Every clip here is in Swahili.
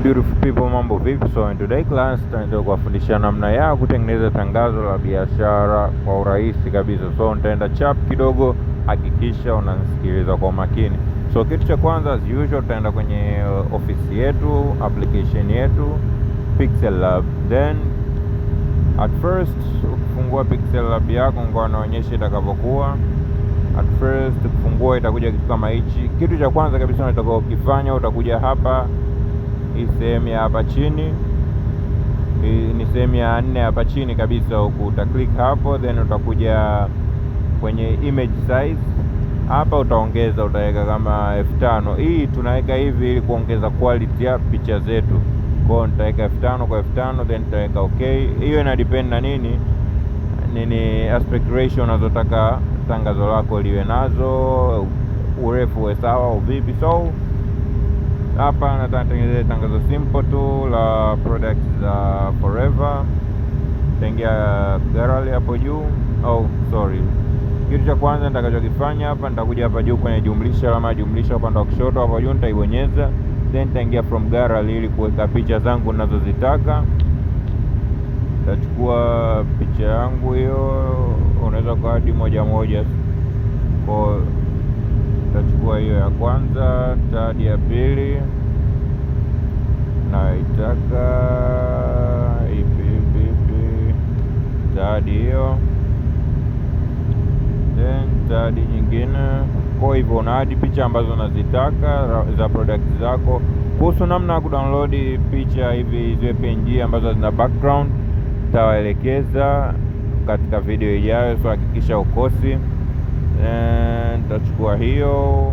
Beautiful people, mambo vipi? So in today class tutaenda kuwafundisha namna ya kutengeneza tangazo la biashara kwa urahisi kabisa. So nitaenda chap kidogo, hakikisha unanisikiliza kwa makini. So kitu cha kwanza, as usual, tutaenda kwenye ofisi yetu, application yetu Pixel Lab. Then at first ukifungua Pixel Lab yako, ngoja naonyesha itakavyokuwa. At first ukifungua itakuja kitu kama hichi. Kitu cha kwanza kabisa unataka kukifanya, utakuja hapa hii sehemu ya hapa chini, hii ni sehemu ya nne hapa chini kabisa huku, uta click hapo, then utakuja kwenye image size hapa, utaongeza, utaweka kama 5000. Hii tunaweka hivi ili kuongeza quality ya picha zetu. Kwa hiyo nitaweka 5000 kwa 5000, then nitaweka okay. Hiyo ina depend na nini nini aspect ratio unazotaka tangazo lako liwe nazo, urefu uwe sawa au vipi. So hapa nataka nitengeneze tangazo simple tu la product za Forever. Nitaingia gallery hapo juu. Oh, sorry. Kitu cha kwanza nitakachokifanya hapa, nitakuja hapa juu kwenye jumlisha, alama ya jumlisha upande wa kushoto hapo juu nitaibonyeza, then nitaingia from gallery ili kuweka picha zangu ninazozitaka. Nitachukua picha yangu hiyo, unaweza ku-add moja moja. Kwa nitachukua hiyo ya kwanza, nita-add ya pili, naitaka ipi ipi ipi, nita-add hiyo, then nita-add nyingine. Kwa hivyo una-add picha ambazo unazitaka za product zako. Kuhusu namna ya kudownload picha hivi ziwe PNG ambazo zina background, nitawaelekeza katika video ijayo, so hakikisha ukosi. Nitachukua hiyo.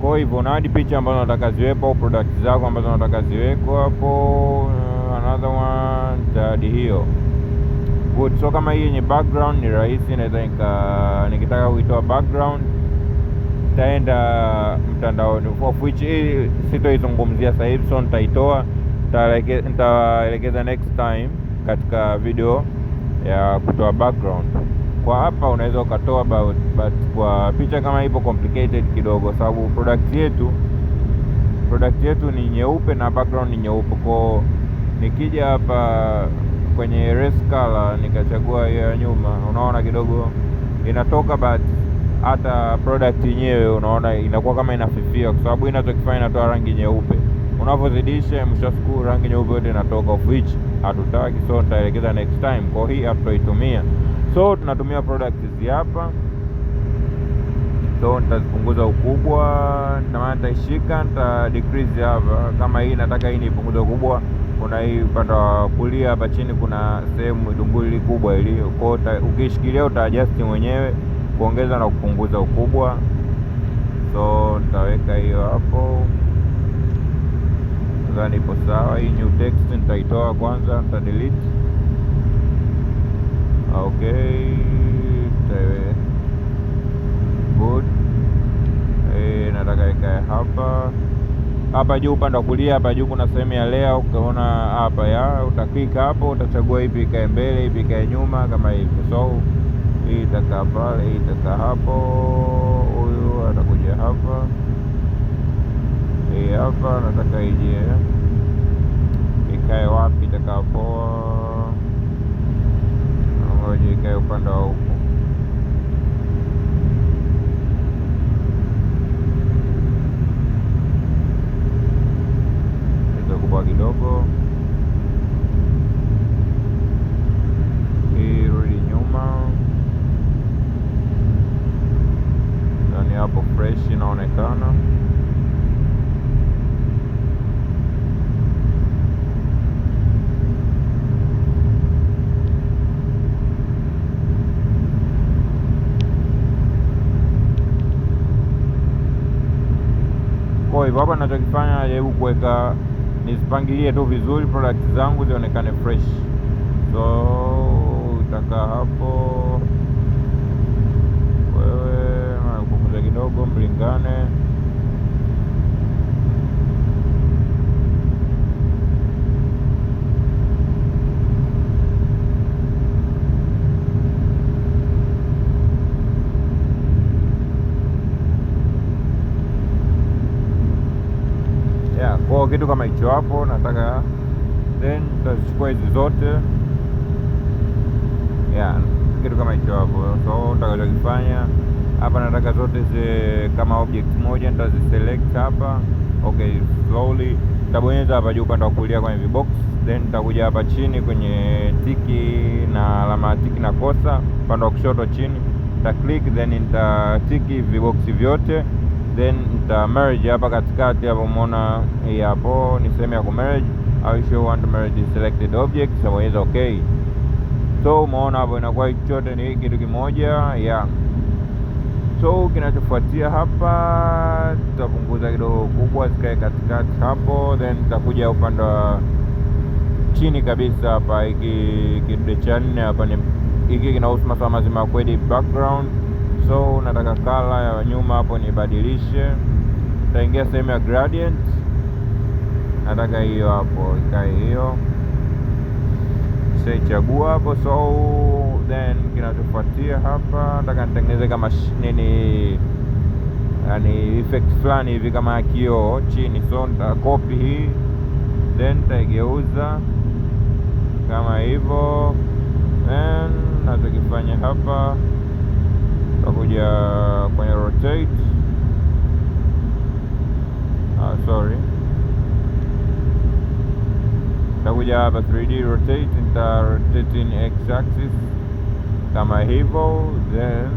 Kwa hivyo una-add picha ambazo unataka ziwepo au product zako ambazo unataka ziwekwe hapo. Another one, nita-add hiyo. Good. So kama hii yenye background ni rahisi, naweza nikitaka kuitoa background nitaenda mtandaoni, of which hii sitoizungumzia sasa hivi, so nitaitoa, nitaelekeza next time katika video ya kutoa background. Kwa hapa unaweza ukatoa, but kwa picha kama ipo complicated kidogo, sababu product yetu ni nyeupe na background ni nyeupe. Kwa nikija hapa kwenye erase color nikachagua hiyo ya nyuma, unaona kidogo inatoka, but hata product yenyewe unaona inakuwa kama inafifia, kwa sababu inachokifanya inatoa rangi nyeupe. Unavyozidisha, mwisho wa siku rangi nyeupe yote inatoka, of which hatutaki. So nitaelekeza next time. Kwa hii hatutoitumia, so tunatumia product hizi hapa. So nitazipunguza ukubwa, na maana nitaishika, nita decrease hapa. Kama hii nataka hii nipunguze ukubwa, kuna hii upande wa kulia hapa chini kuna sehemu dunguli kubwa ili kwa ukishikilia uta adjust mwenyewe kuongeza na kupunguza ukubwa. So nitaweka hiyo hapo, nadhani ipo sawa. Hii new text nitaitoa kwanza, nita delete. Okay, good. Nataka ikae hapa hapa juu upande wa kulia hapa juu kuna sehemu ya layer, ukaona hapa ya uta-click hapo, utachagua ipi ikae mbele, ipi ikae nyuma, kama hivyo. So hii itakaa pale, hii itakaa hapo, huyu atakuja hapa, hii hapa nataka ije ikae wapi? Itakaa poa, ngoja ikae upande wa huku. Kubwa kidogo, hii rudi nyuma, yani hapo fresh inaonekana. Kwa hivyo hapa ninachokifanya, najaribu kuweka nizipangilie tu vizuri product zangu zionekane fresh. So utakaa hapo wewe, nakupunguza kidogo mlingane. Kwa kitu kama hicho hapo nataka, then nitachukua hizi zote, yeah, kitu kama hicho hapo. So nitakachokifanya hapa, nataka zote zi kama object moja, nitaziselect hapa. Okay, slowly nitabonyeza hapa juu upande wa kulia kwenye vibox, then nitakuja hapa chini kwenye tiki na alama ya tiki na kosa upande wa kushoto chini, nita click then nitatiki vibox vyote, then nita merge hapa katikati hapo. Umeona hii hapo ni sehemu ya ku merge. Are you sure want to merge the selected object? Nitabonyeza okay. So umeona hapo inakuwa chote ni kitu kimoja, yeah. So kinachofuatia hapa tutapunguza kidogo kubwa zikae katikati hapo, then tutakuja upande wa chini kabisa hapa, hiki kidude cha nne hapa ni hiki kinahusu masuala mazima ya kuedit background. So nataka color ya nyuma hapo nibadilishe, nitaingia sehemu ya gradient, nataka hiyo hapo ikae hiyo, chagua hapo. So then kinachofuatia hapa nataka nitengeneze kama nini, yani effect fulani hivi kama ya kioo chini. So nita copy hii then nitaigeuza kama hivyo, then nachokifanya hapa takuja kwenye rotate, sorry, nitakuja hapa 3D rotate, nita rotate in x axis kama hivyo, then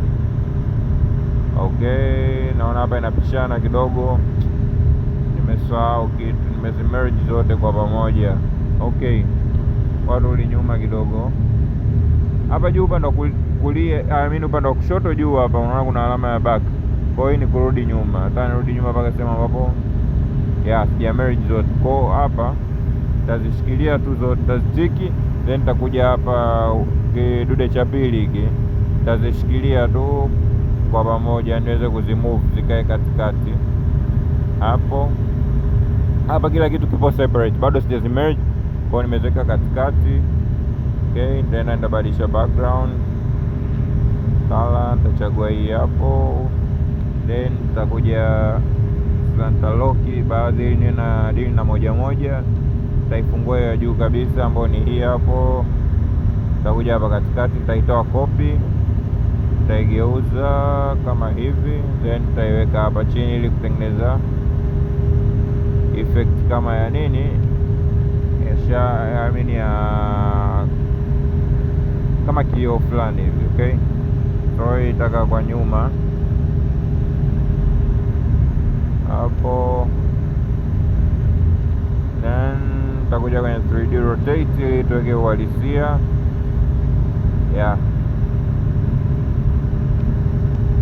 okay, naona hapa inapishana kidogo, nimesahau kitu, nimezimerge zote kwa pamoja. Okay, warudi nyuma kidogo hapa juu upande wa kulia, I mean upande wa kushoto juu hapa unaona kuna alama ya back. Kwa hiyo ni kurudi nyuma, hata nirudi nyuma mpaka sehemu ambapo ya sija merge zote. Kwa hiyo hapa nitazishikilia tu zote, nitazitiki, then nitakuja hapa kidude cha pili hiki nitazishikilia tu kwa pamoja niweze kuzimove zikae katikati hapo. Hapa kila kitu kipo separate, bado sijazimerge, kwa hiyo nimeziweka katikati. Okay, then nitabadilisha background color, nitachagua hii hapo, then nitakuja nitalock baadhi ili na deal na moja moja, nitaifungua ya juu kabisa ambayo ni hii hapo. Nitakuja hapa katikati, nitaitoa copy, nitaigeuza kama hivi, then nitaiweka hapa chini ili kutengeneza effect kama ya nini ya I mean ya kama kioo fulani hivi. Okay, so hii itakaa kwa nyuma hapo, then nitakuja kwenye 3D rotate ili tuweke uhalisia, yeah,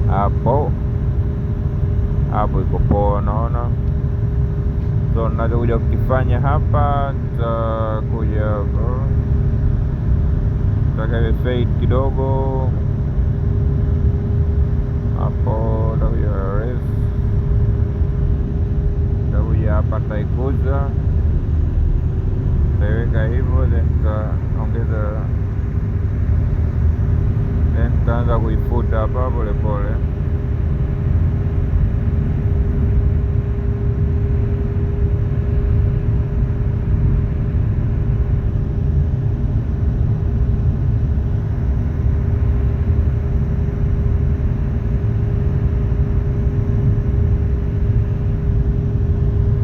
hapo hapo iko poa, naona. So ninachokuja kukifanya hapa, nitakuja nataka iwe fade kidogo hapo, nitakuja erase, nitakuja hapa nitaikuza, nitaiweka hivyo, then nitaongeza, then nitaanza kuifuta hapa polepole.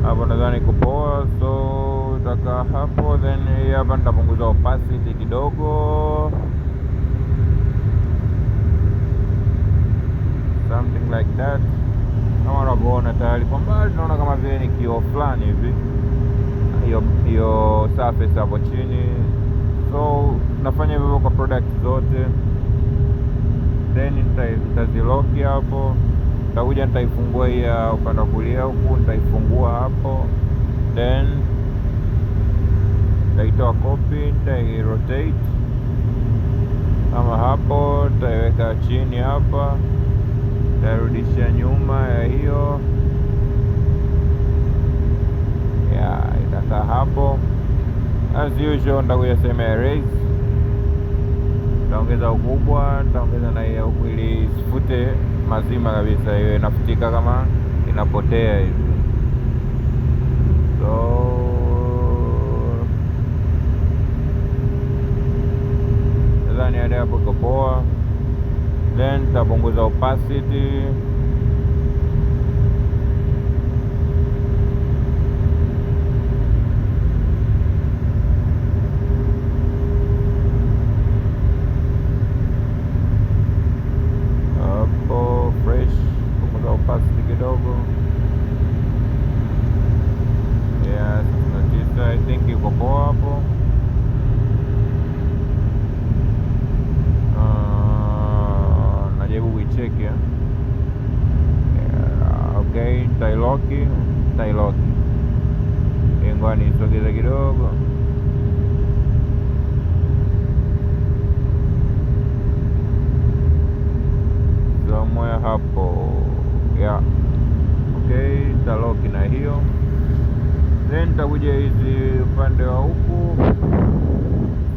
Hapo nadhani iko poa, so itakaa hapo, then hii hapa nitapunguza opacity kidogo, something like that. Kama unavyoona tayari kwa mbali, naona kama vile ni kioo fulani hivi, hiyo hiyo surface hapo chini. So nafanya hivyo kwa product zote, then nitazilock hapo. Nitakuja nitaifungua hii ya upande wa kulia huku, nitaifungua hapo, then nitaitoa copy, nitairotate kama hapo, nitaiweka chini hapa, nitarudisha nyuma ya hiyo ya itakaa hapo. As usual, nitakuja sehemu ya erase, nitaongeza ukubwa, nitaongeza na hiyo huku ili isifute mazima kabisa, iwe inafutika kama inapotea hivi. So hapo iko poa. Then nitapunguza opacity. Hapo fresh, punguza opacity kidogo. Yeah, 69 I think iko poa hapo. Najaribu kuicheki. Yeah, okay, nitailock. Ngoja nisogeze kidogo. Somewhere hapo. Yeah. Okay, nitalock na hiyo. Then nitakuja hizi upande wa huku,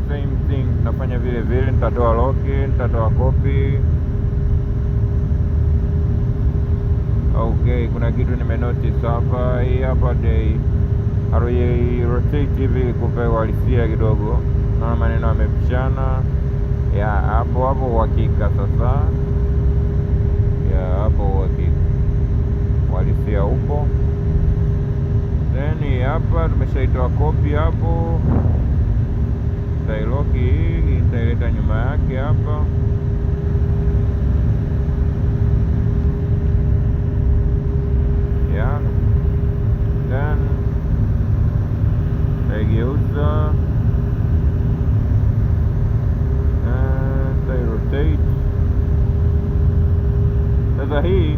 same thing, nitafanya vile vile, nitatoa lock, nitatoa copy. Okay, kuna kitu nimenotice hapa, hii hapa day harui rotate hivi kupe uhalisia kidogo, naona maneno yamepishana. Ya hapo hapo uhakika sasa, ya hapo uhakika uhalisia upo. Then hapa tumeshaitoa copy hapo, nitailock hii, nitaileta nyuma yake hapa. Yeah. Then nitaigeuza and rotate. Sasa hii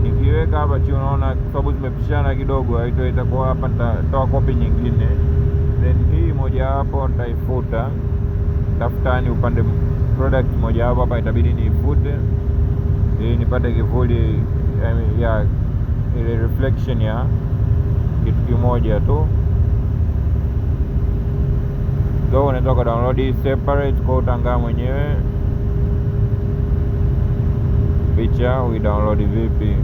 nikiweka hapa chini, unaona kwa sababu zimepishana kidogo, haito itakuwa hapa, nitatoa copy nyingine. Then hii moja hapo nitaifuta, tafuta ni upande product moja hapo hapa, itabidi niifute ili nipate kivuli ya ile reflection ya kitu kimoja tu. So unaweza ku download hii separate kwa utangaa mwenyewe picha ui download vipi.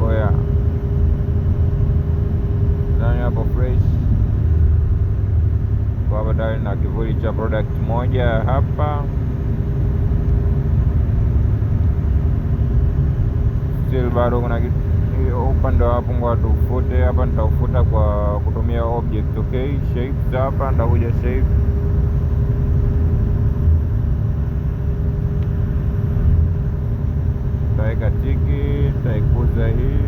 Oya, ndani hapo fresh kwa hapa tayari na kivuli cha product moja hapa. Still bado kuna kitu upande wa hapo, ngoja tufute hapa. Nitaufuta kwa kutumia object. Okay, shapes hapa, nitakuja shape nitaweka tiki, nitaikuza hii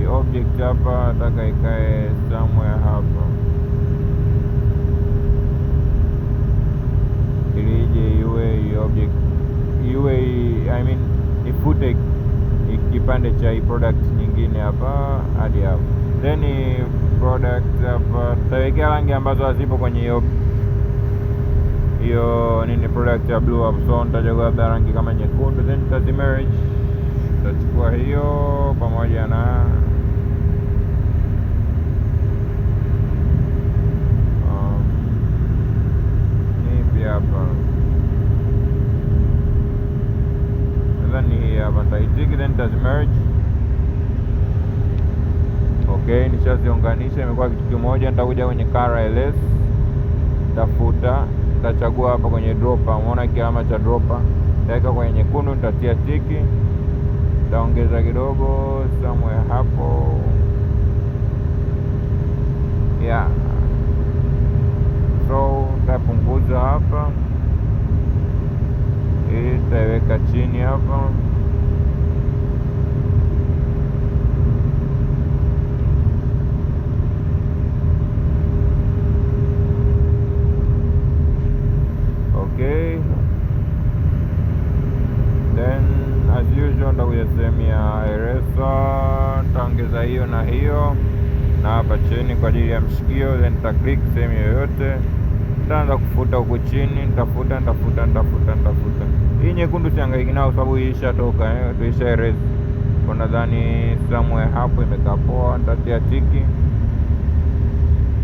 object hapa, nataka ikae somewhere hapa ili ije iwe hii object iwe, I mean nifute kipande cha hii product nyingine hapa hadi hapa. Then product hapa tutawekea rangi ambazo hazipo kwenye hiyo nini product ya blue hapo. So nitachagua labda rangi kama nyekundu, then nitazimerge, nitachukua hiyo pamoja na nipi hapa, nadhani hii hapa nitaitiki, then nitazimerge. Okay, nishaziunganisha, imekuwa kitu kimoja. Nitakuja kwenye color LS, nitafuta, nitachagua hapa kwenye dropper, umeona kialama cha dropper, nitaweka kwenye nyekundu, nitatia tiki, nitaongeza kidogo somewhere hapo. Yeah, so nitapunguza hapa, hii nitaiweka chini hapa. Okay, then as usual nitakuja sehemu ya eraser, nitaongeza hiyo na hiyo na hapa chini kwa ajili ya mshikio. Then nita click sehemu yoyote, nitaanza kufuta huku chini, nitafuta nitafuta nitafuta nitafuta. Hii nyekundu sihangaiki nao sababu hii ishatoka, tuisha erase. Kwa nadhani somewhere hapo imekaa poa, nitatia tiki.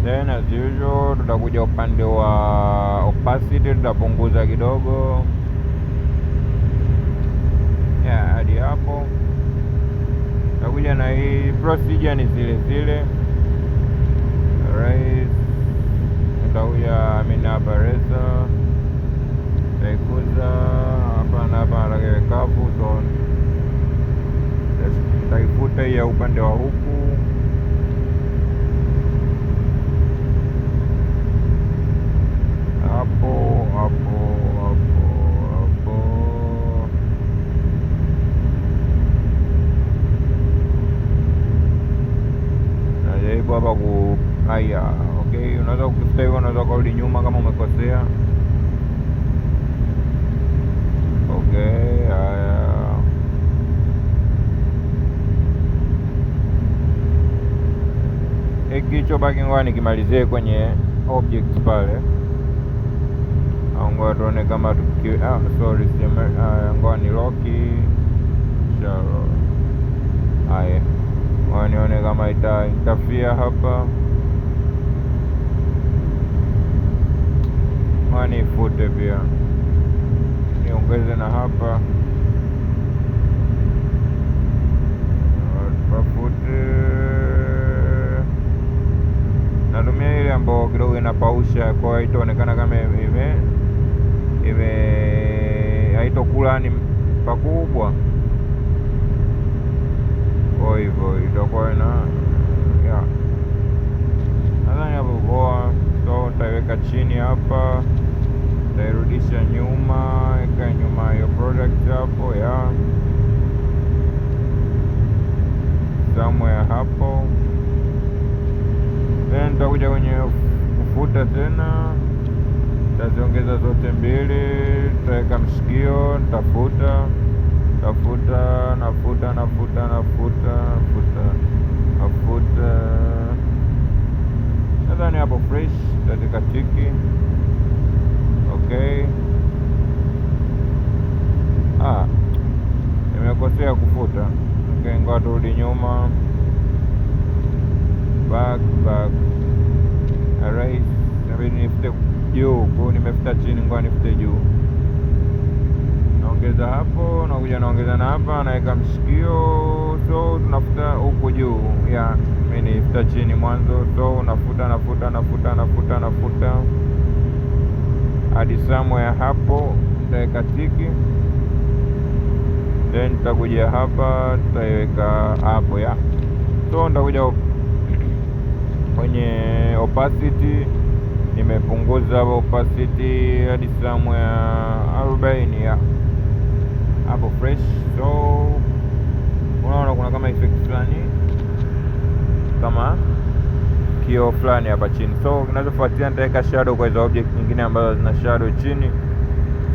Then as usual tutakuja upande wa opacity, tutapunguza kidogo hadi hapo. Tutakuja na hii procedure ni zile zile, Erase, nitakuja mimi hapa eraser, nitaikuza hapa na hapa, nataka iwe kavu, so nitaifuta hii ya upande wa huku. Hapo hapo hapo hapo. Najaribu hapa ku haya, okay, unaweza kufuta hivyo, unaweza kurudi nyuma kama umekosea. Okay, haya. Hiki kilichobaki ngoja nikimalizie kwenye object pale. Ngoja tuone kama tuki, sorry, ngoja ni lock shalo. Haya, ngoja nione kama ita interfere hapa. Ngoja nifute pia, niongeze na hapa pafute. Natumia ile ambayo kidogo inapausha, kwa hiyo itaonekana kama ime haitokula ni pakubwa, kwa hivyo itakuwa ina ya nadhani hapo poa. So nitaiweka chini hapa, nitairudisha nyuma, ikae nyuma hiyo product hapo ya somewhere hapo, then nitakuja kwenye kufuta tena, nitaziongeza zote mbili, nitaweka mshikio, nitafuta tafuta, nafuta nafuta nafuta nafuta nafuta, nadhani hapo fresh, nitaweka tiki. Okay, nimekosea kufuta. Okay, ngoja turudi nyuma, back back, erase, inabidi nifute juu, kwa nimefuta chini, ngoja nifute juu. Naongeza hapo, nakuja naongeza na hapa, naweka mshikio, so tunafuta huku juu ya mimi nifuta chini mwanzo, so nafuta nafuta nafuta nafuta nafuta hadi somewhere hapo, nitaweka tiki, then nitakuja hapa nitaiweka hapo ya. So nitakuja kwenye opacity, nimepunguza hapo opacity hadi somewhere 40 ya hapo fresh. So unaona kuna kama effect fulani kama kioo fulani hapa chini. So kinachofuatia nitaweka shadow kwa hizo object nyingine ambazo zina shadow chini.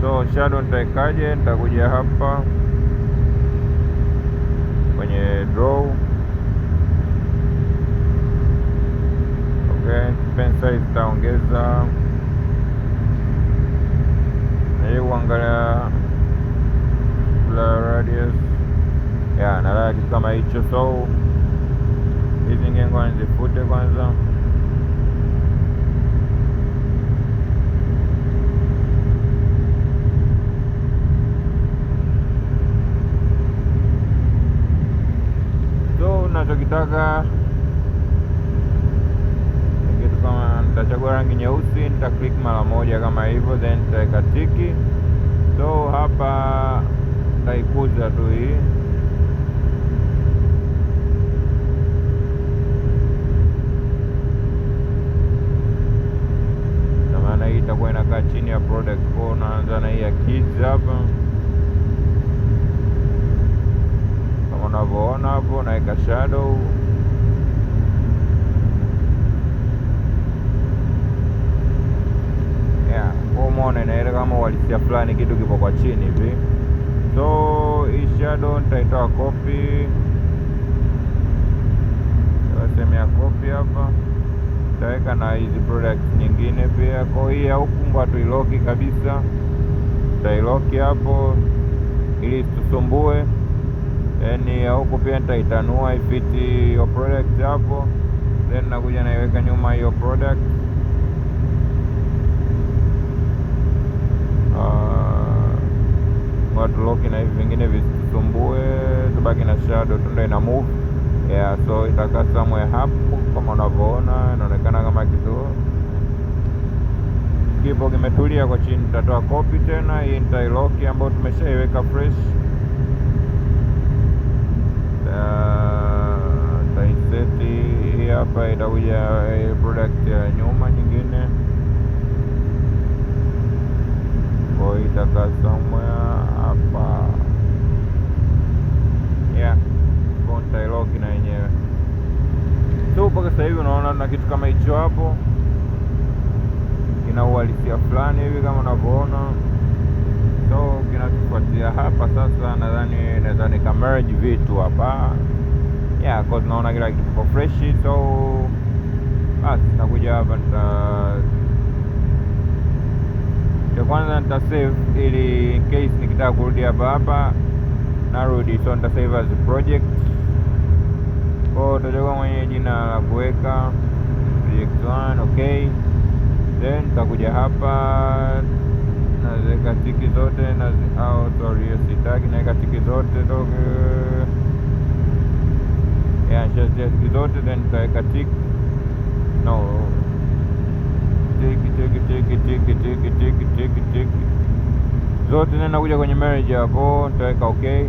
So shadow nitawekaje? Nitakuja hapa kwenye draw, okay, pen size nitaongeza, na hiyo kuangalia blur radius ya nadhani kitu kama hicho. So hizi ngoja nizifute kwanza. So nachokitaka kitu kama, nitachagua rangi nyeusi, nita click mara moja kama hivyo, then nitaweka tiki. So hapa nitaikuza tu hii, na maana hii itakuwa inakaa chini ya product. Kwa unaanza na hii ya kids hapa kama unavyoona hapo, naweka shadow. Yeah, kwa umeona inaenda kama uhalisia fulani, kitu kipo kwa chini hivi. So hii shadow nitaitoa copy, sehemu ya copy hapa nitaweka na hizi product nyingine pia. Kwa hii ya huku ngoja tuiloki kabisa, nitailoki hapo ili isitusumbue. Then ya huku pia nitaitanua ifiti hiyo product hapo, then nakuja naiweka nyuma hiyo product. Ngoja tuloki na hivi vingine visitusumbue, tubaki na shadow tu ndio ina move. Yeah, so itakaa somewhere hapo kama unavyoona, inaonekana kama kitu kipo kimetulia kwa chini. Nitatoa copy tena, hii nitailock ambayo tumeshaiweka fresh. Nitaiseti hii hapa, itakuja product ya nyuma nyingine, kwa hiyo itakaa somewhere hapa. Yeah, kwa nitailock na yenyewe. So mpaka sasa hivi unaona na kitu kama hicho hapo, kina uhalisia fulani hivi kama unavyoona. So kinachofuatia hapa sasa, nadhani naweza nika merge vitu hapa. Yeah, cause naona kila kitu kiko fresh. So basi nakuja hapa, nita cha kwanza nita save ili in case nikitaka kurudi hapa hapa narudi. So nita save as a project. Kwa utachagua mwenye jina la kuweka project 1, okay. Then nitakuja hapa naziweka tiki zote na au sorry, hiyo sitaki, naweka tiki zote toke. Yeah, nishazitia tiki zote, then nitaweka tiki, no, tiki tiki tiki tiki tiki tiki tiki tiki zote, then nakuja kwenye merge hapo nitaweka okay.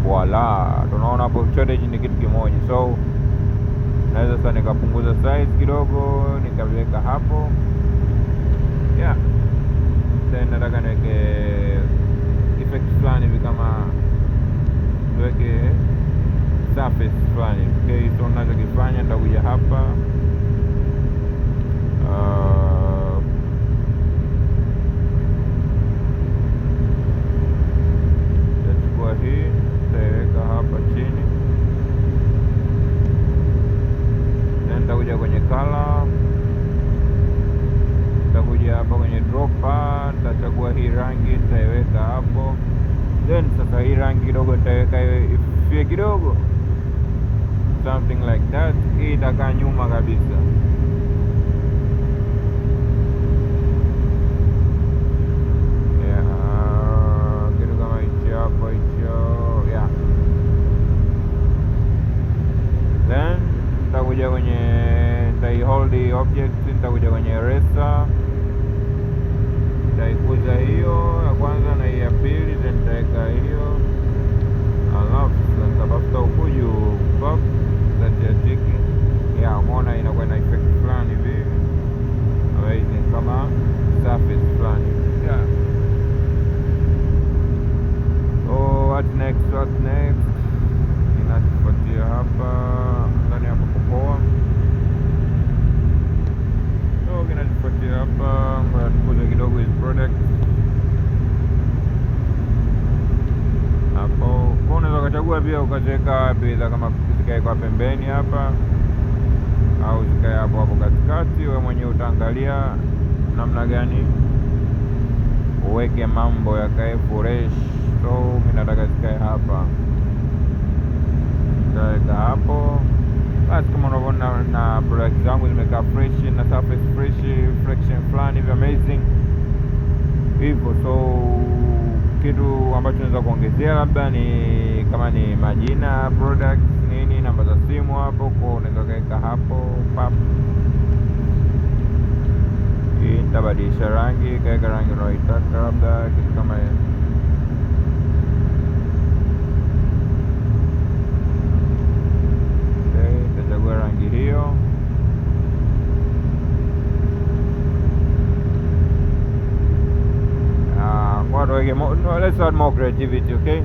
Voila, tunaona hapo shortage ni kitu kimoja. So naweza sasa nikapunguza size kidogo nikaviweka hapo. Yeah, then nataka niweke effect fulani hivi, kama tuweke surface fulani. Okay, so ninachokifanya nitakuja hapa nitachukua hii nitaiweka hapa chini, then nitakuja kwenye color, nitakuja hapa kwenye dropper, nitachagua hii rangi nitaiweka hapo. Then sasa hii rangi kidogo nitaiweka ififie kidogo, something like that. Hii itakaa nyuma kabisa. Yeah, kitu kama hicho hapo hicho. Yeah. Then nitakuja kwenye, nitaihold hii object, nitakuja kwenye eraser, nitaikuza hiyo ya kwanza na hii ya pili, then nitaweka hiyo, alafu nitatafuta huku juu pop, nitatia tiki. Yeah, umeona inakuwa na effect fulani hivi amazing, kama surface fulani. Yeah. So what next, what next? Kinachofuatia hapa ndani hapa poa. So kinachofuatia hapa, ngoja tukuze kidogo hizi product hapo. Kwa unaweza ukachagua pia ukaziweka wapi, kama zikae kwa pembeni hapa au zikae hapo hapo katikati. Wewe mwenyewe utaangalia namna gani uweke mambo yakae fresh. So mimi nataka zikae hapa, nitaweka hapo. Basi kama unavyoona na product zangu zimekaa fresh na surface fresh, reflection fulani hivi amazing hivyo. So kitu ambacho naweza kuongezea labda ni kama ni majina products nini, namba za simu hapo, kwa unaweza kaweka hapo pap. Hii nitabadilisha rangi, kaweka rangi unayoitaka, labda kitu kama hiyo. Okay, nitachagua rangi hiyo. No, let's add more creativity, okay?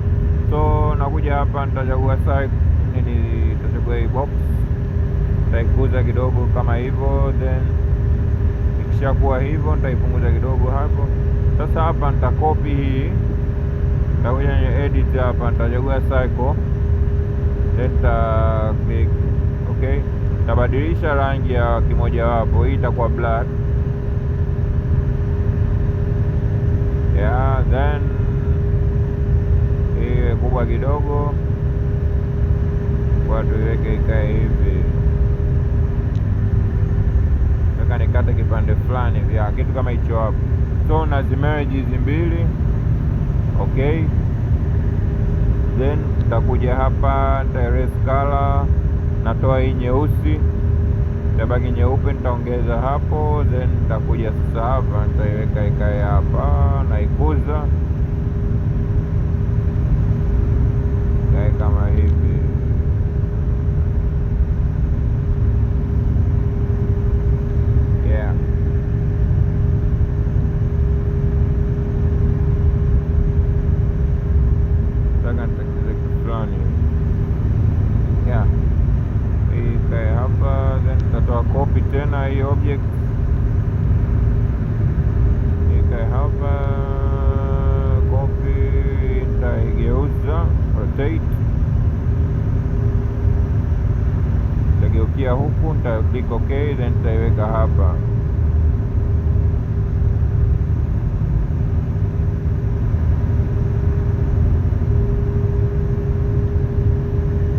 So nakuja hapa nitachagua size nini, nitachagua hii box, nitaikuza kidogo kama hivyo, then ikishakuwa hivyo nitaipunguza kidogo hapo. Sasa hapa nitakopi hii, nitakuja kwenye edit hapa, nitachagua circle, then nita click okay. Nitabadilisha rangi ya kimoja wapo, hii itakuwa black. Yeah, then hii kubwa kidogo kwa tuiweke ikae hivi, nataka nikate kipande fulani vya kitu kama hicho hapo. So nazimerge hizi mbili, okay, then Nitakuja hapa nita erase color, natoa hii nyeusi, itabaki nyeupe, nitaongeza hapo, then nitakuja sasa hapa nitaiweka ikae hapa, naikuza ikae kama hivi. Yeah. Nataka nitengeneze kitu fulani. Yeah. Hii ikae hapa, then nitatoa copy tena hii object ikae hapa, copy, nitaigeuza rotate, nitageukia huku, nita click OK, then nitaiweka hapa.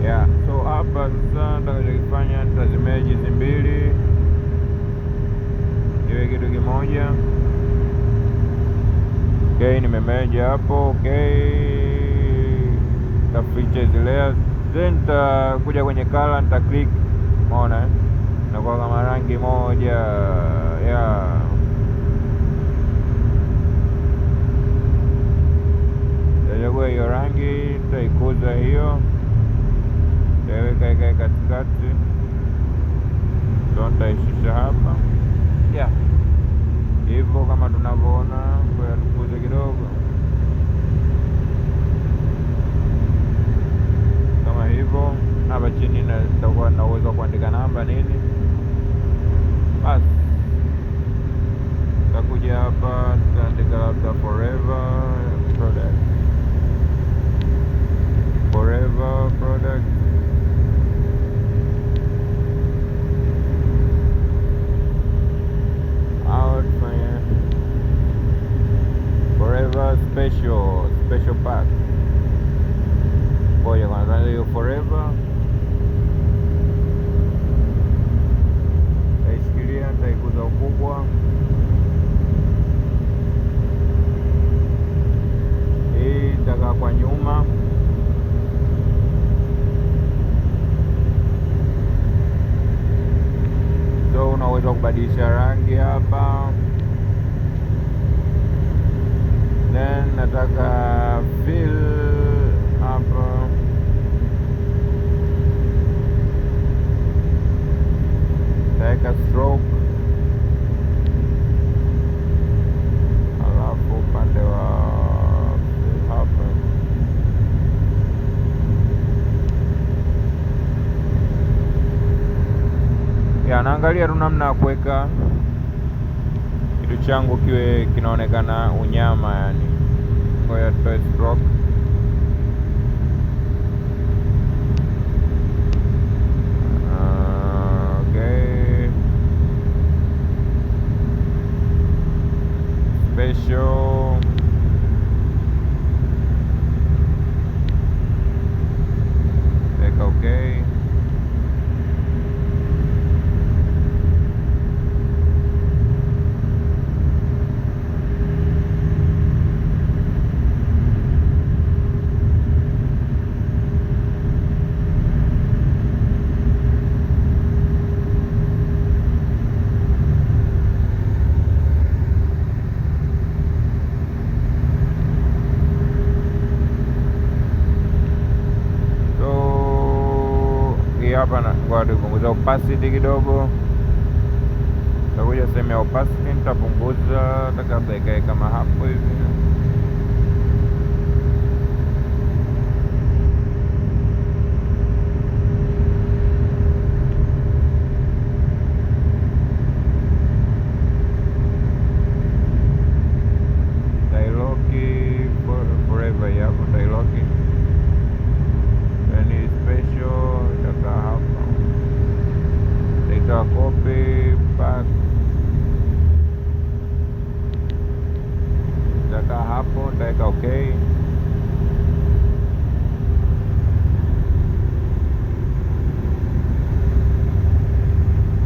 Yeah, so hapa sasa nitakachokifanya nitazimerge hizi mbili iwe kitu kimoja. Okay, nimemerge hapo. Okay, nitaficha hizi layers, then nitakuja kwenye color, nita click, umeona eh? Inakuwa kama rangi moja. Yeah. Nitachagua hiyo rangi, nitaikuza hiyo, nitaiweka ikae katikati, so nitaishusha hapa. Yeah, hivyo kama tunavyoona. Ngoja tukuze kidogo kama hivyo. Hapa chini nitakuwa na uwezo wa kuandika namba nini. Basi nitakuja hapa nitaandika labda forever product, forever product. Out forever special, special pack. Ngoja kwanza hiyo forever nitaishikilia, nitaikuza ukubwa. Hii itakaa kwa nyuma. So unaweza kubadilisha rangi hapa. Then nataka fill hapa, nitaweka stroke, alafu upande wa fill hapa ya naangalia tu namna ya kuweka kitu changu kiwe kinaonekana unyama yani. Ngoja tutoe stroke. Okay. Special. Weka okay. Hapa ngoja tupunguze opacity kidogo. Nitakuja sehemu ya opacity nitapunguza hata ikae kama hapo hivi. Nitailock forever hapo, nitailock. Then special itakaa hapa. Nitaitoa copy pack, itakaa hapo, nitaweka okay.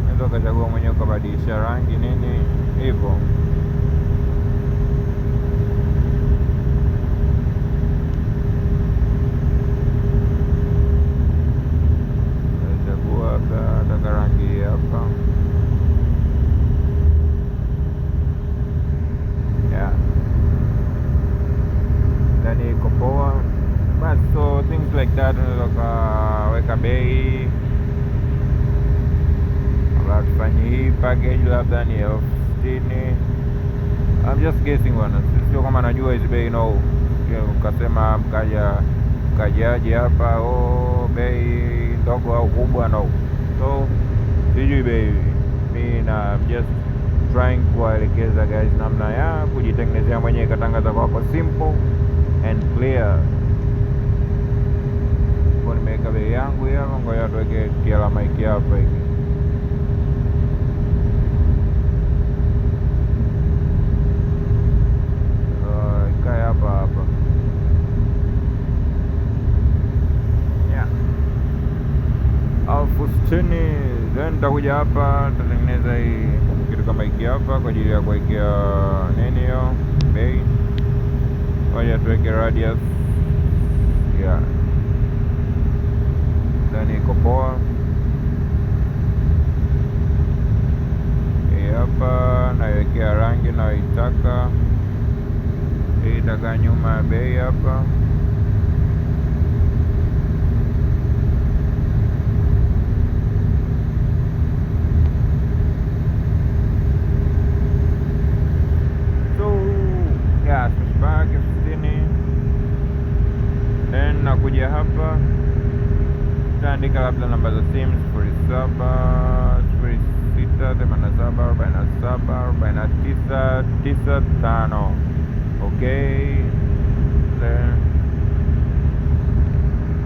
Unaweza ukachagua mwenyewe ukabadilisha rangi nini hivyo. that. Unaweza ukaweka bei, labda tufanye hii package labda ni 60,000. I'm just guessing bwana, sio kama najua hizi bei no. Ukasema mkaja mkajaji hapa, oh, bei ndogo au kubwa no. So sijui bei, mi na I'm just trying kuwaelekeza guys namna ya kujitengenezea mwenyewe katangaza kwako, simple and clear. Kwa nimeweka bei yangu hapa, ngoja tuweke kialama hiki hapa hiki. Ikae hapa hapa. Yeah. 60,000. Then nitakuja hapa nitatengeneza hii kitu kama hiki hapa kwa ajili ya kuwekea nini hiyo bei. Ngoja tuweke radius. Yeah. Then iko poa. Hii hapa naiwekea rangi nayoitaka. Hii itakaa nyuma ya bei hapa. So yeah, smash 60,000. Then nakuja hapa nitaandika labda namba za simu 07 06 87 47 49 95. Okay, then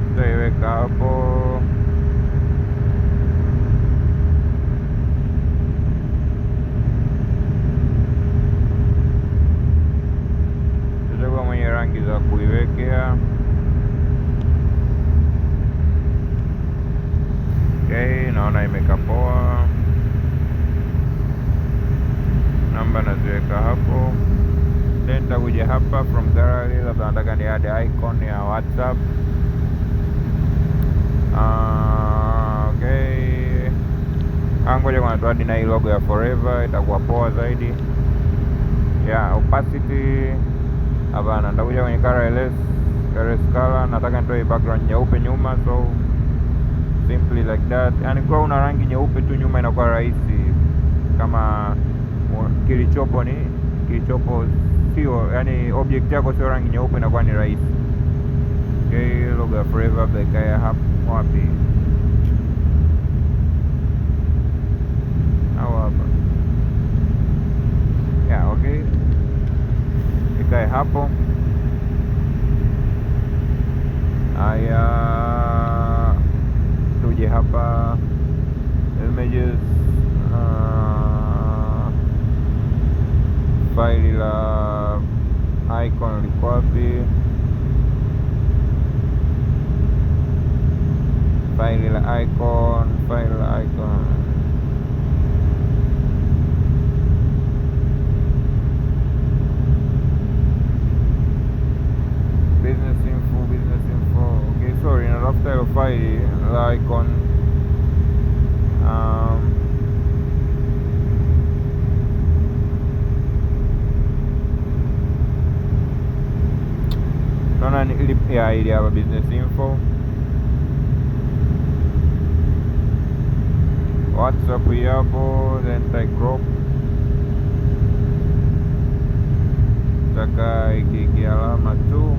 nitaiweka hapo. Tutachagua mwenye rangi za kuiwekea. Okay, naona imekaa poa. Namba naziweka hapo. Then nitakuja hapa from gallery, labda nataka ni add icon ya WhatsApp. Okay. Ngoja kwanza tuadd na hii logo ya Forever, itakuwa poa zaidi. Yeah, opacity hapana, nitakuja kwenye color LS, LS color, nataka nitoe background nyeupe nyuma, so simply like that. Yani kwa una rangi nyeupe tu nyuma inakuwa rahisi, kama kilichopo ni kilichopo sio, yani object yako sio rangi nyeupe, inakuwa ni rahisi. Okay, logo ya Forever ikae hapo wapi? Au hapa. Yeah, okay. Ikae hapo. Haya, tuje hapa images, faili la icon liko wapi? Faili la icon, faili la icon. Business info, business info. Okay, sorry, natafuta hilo faili la icon. Naona ni ya ili hapa business info. WhatsApp hii hapo, then nita crop. Taka hiki kialama tu.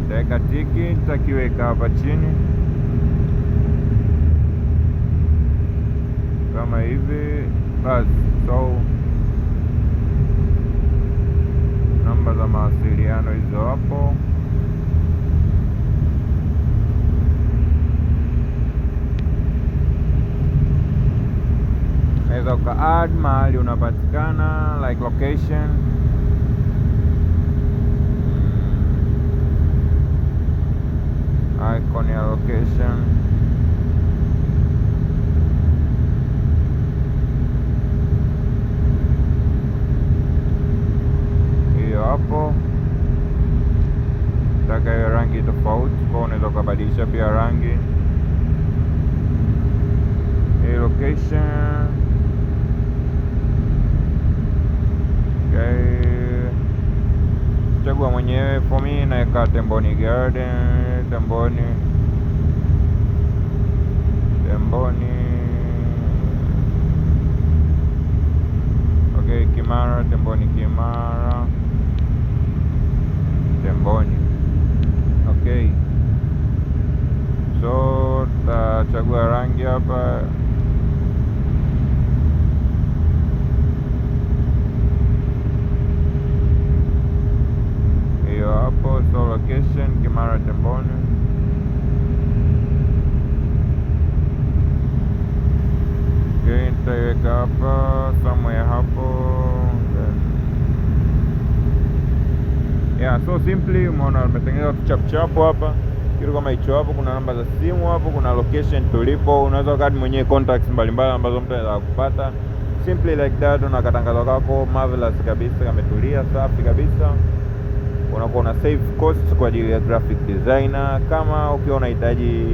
Nitaweka tiki, nitakiweka hapa chini kama hivi basi. So namba za mawasiliano hizo hapo. Unaweza uka add mahali unapatikana like location. Icon ya location. Hiyo hapo. Nataka iwe rangi tofauti, kwa unaweza ukabadilisha pia rangi. Hii location. Okay. Chagua mwenyewe. For me naweka Temboni Garden, Temboni, Temboni. Okay, Kimara, Temboni, Kimara, Temboni. Okay, so tutachagua rangi hapa. Hiyo hapo, so location Kimara Temboni. Okay, nitaiweka hapa somewhere hapo, then yeah, so simply umeona umetengeneza tu chap chapu hapa, kitu kama hicho hapo. Kuna namba za simu hapo, kuna location tulipo, unaweza ukaadd mwenyewe contacts mbalimbali ambazo mtu anaweza kupata simply like that. Una katangazo kako marvelous kabisa, kametulia safi kabisa. Unakuwa una save cost kwa ajili ya graphic designer. Kama ukiwa unahitaji,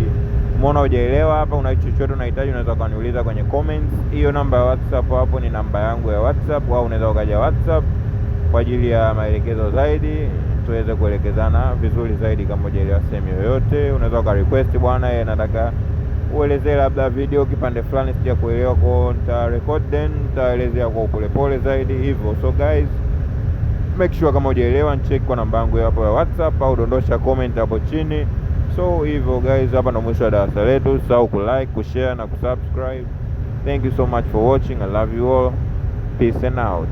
umeona hujaelewa hapa, una chochote unahitaji, unaweza ukaniuliza kwenye comments. Hiyo namba ya WhatsApp hapo ni namba yangu ya WhatsApp, au unaweza ukaja WhatsApp kwa ajili ya maelekezo zaidi, tuweze kuelekezana vizuri zaidi. Kama hujaelewa sehemu yoyote, unaweza uka request, bwana, yeye nataka uelezee labda video kipande fulani sija kuelewa, kwa nita record then nitaelezea kwa upolepole zaidi hivyo. So guys, make sure kama hujaelewa check kwa namba yangu hapo ya WhatsApp au dondosha comment hapo chini. So hivyo guys, hapa ndo mwisho wa darasa letu. Usisahau kulike, kushare na kusubscribe. Thank you so much for watching. I love you all. Peace and out.